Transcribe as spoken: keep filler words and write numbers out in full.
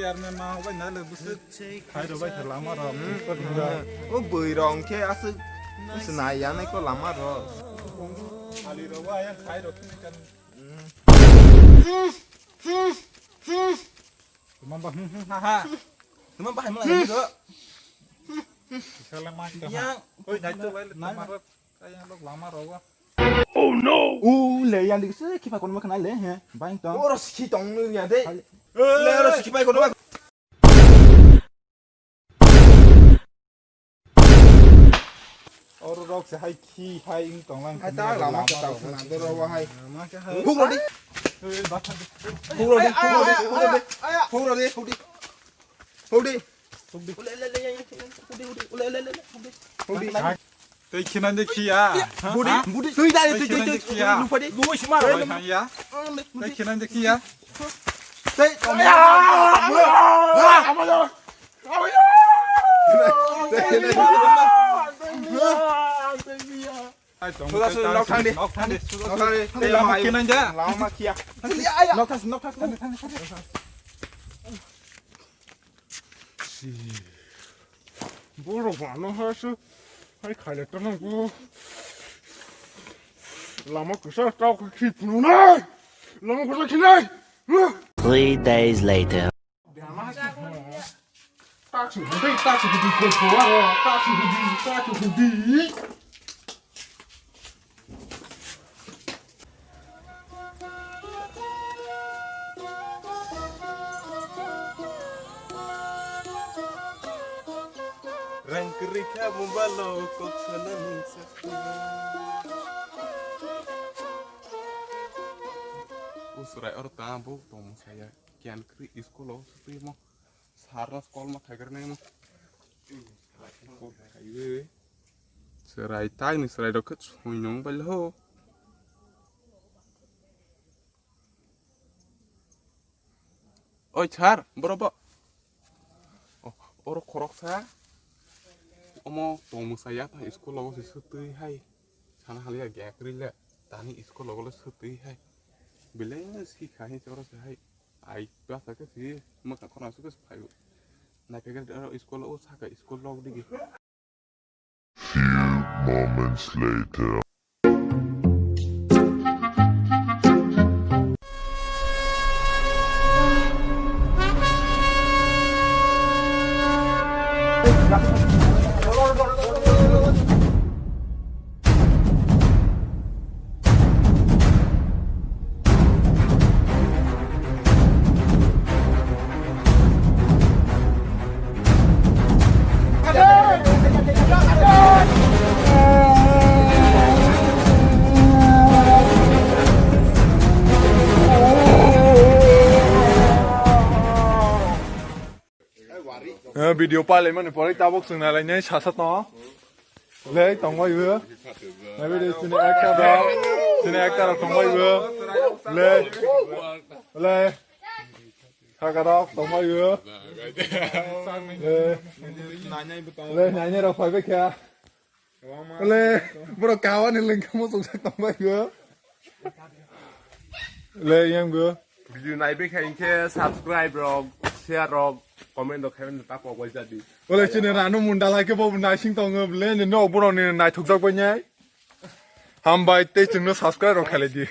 chairman ma bai na le busu. Khai ro bai khe lama ro. O bui rong khe asuk. Busu nai ya nai ko lama ro. Ali ro wa yang khai ro kini kan. Teman ba hmm hmm ha ha. Teman ba hai mala ni ro. Sala mai ta. Yang. Oi dai to bai le teman ro. Kaya lok lama ro wa. Oh no! U le yang dik se khipa kon ma khna le he. Bai to. Oro sikhi tong nu ya de. Le oro sikhi pai kon ma. Oro rok se hai khi hai ing tong lang. Hai ta lama ka ta na de ro wa hai. Lama ka hai. Huk ro di. Huk ro di. Huk ro di. Huk ro di. Huk ro di. Huk di. Huk di. Huk di. Huk di. Huk di. Huk di. Huk di. Huk di. Tei khinan de khiya. Budi, budi. Tui dai, tui, tui, tui. Lupa di. Lu sima. Oi, hang ya. Tei khinan de khiya. Tei. Ai, tong. Sudah, sudah, nok thang di. Nok thang di. Nok thang di. Tei lama khinan ja. Lama khiya. Nok thang, nok thang. Borok mano ha se hai khaile to nang ko. Lama kusa tau ka khi phunu nai. Lama kusa khi nai. Three days later. Tak su hudi, tak su hudi ko ko wa, tak su hudi, tak su hudi. Rang kwrwi kha mobile o kok sanani sakya. Usrai oro ta bo tong saya kian kwrwi school o sutwi mo. Sir no call ma khaigar nai mo. Chwrai tai ni chwrai rok khe soi nung bai ho. Oi sir, boro bo. Oh, oro khoroksa. Omo tong mwsaya ta school o se sutwi hai. Sana haliya gak rile. Tani school o le sutwi hai. Bile si khai se oro se hai. Ai, basa khe si mwkhang khorang aswk khe phaibo. Naikhe khe aro school o saka school log digi. Few moments later. Eh, video palaimani pore tabuk chwng nailainai sasa tongo. Le tongbai bo. Naibidi chini actor rok. Chini actor rok tongbai bo. Le. Le. Kaka rok tongbai bo. Le. Le nainai rok phaibai kha. Le, bro, kawa ni lengkha mo songsa tongbai go. Le, yang go. Video naibe kha hinkhe subscribe rok, share rok, comment rok khaimani ta pok bai jadi. Ole chini rano munda lai khe bo naising tongo, le, ni no bro ni naithok jak bai nai. Hambai tei chwngno subscribe rok khalai di.